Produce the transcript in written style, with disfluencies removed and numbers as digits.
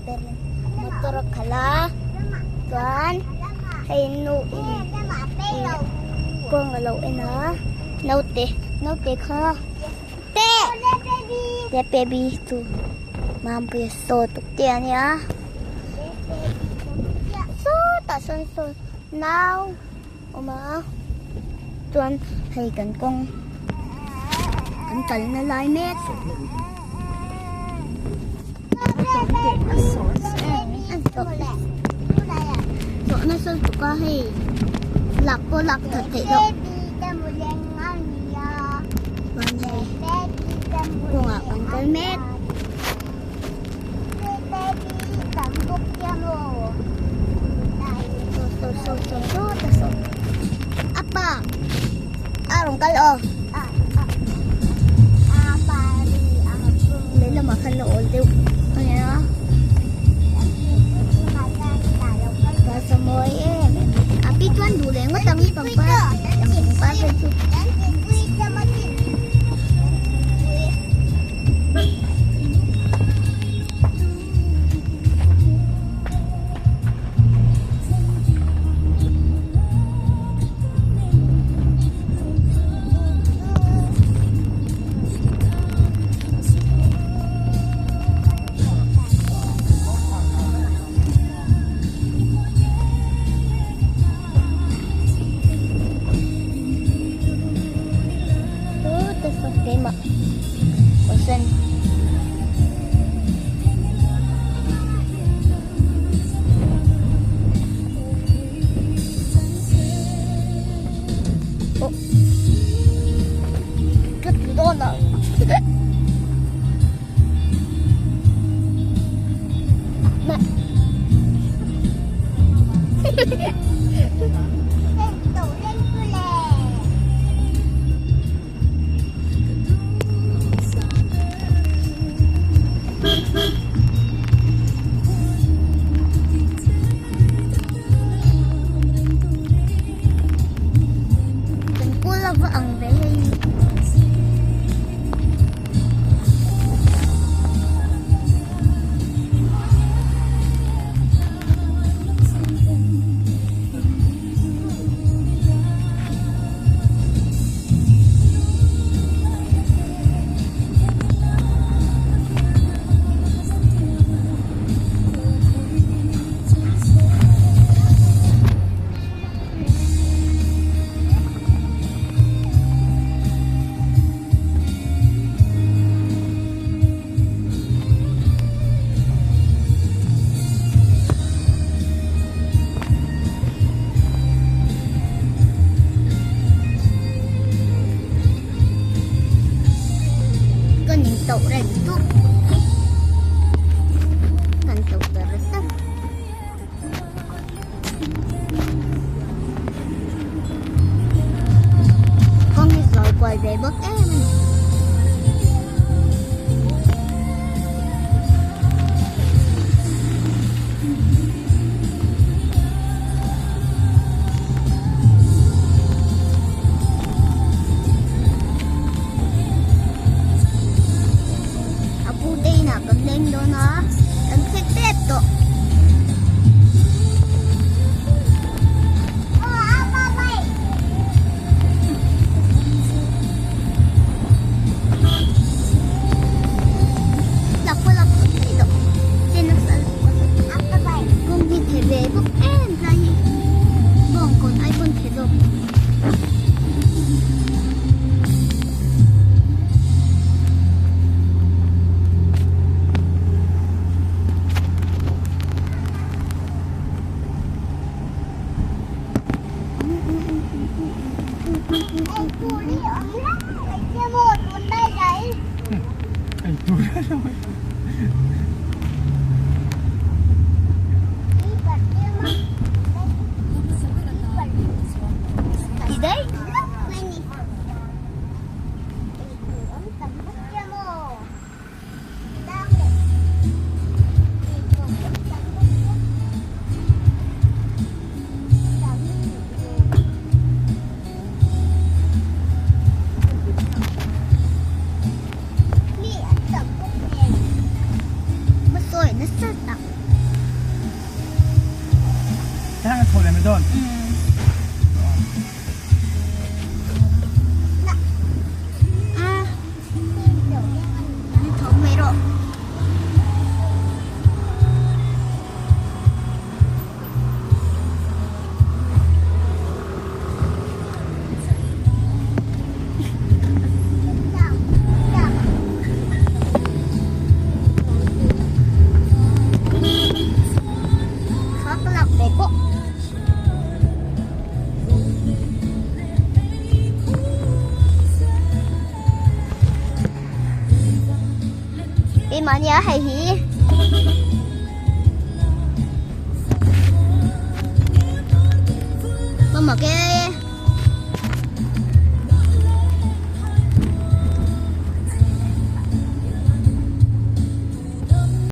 berin motor a khalh a chuan hei nu in ih kawng a lo en a naute naute kha te te baby chu Mampuia saw tuk te a nia sawtah sawn sawn nau a awm a chuan hei kan kawng kan kalna lai mek. Zawhna sawi tuk a hei lak pawh lak that theih loh chuan hei kawngah kan kal mek. Saw saw saw saw saw apa a rawn kal aw. Lehlamah khan a awl deuh a nia grass a mawi em em a pi chuan duh leh ngawt ang pangpar ang pangpar phei chu. Keimah kawr sen. Aw ka tlu dawn ang. Kan kul a va ang ve hei. mai dawn. Keimahni a hei hi Mama ke.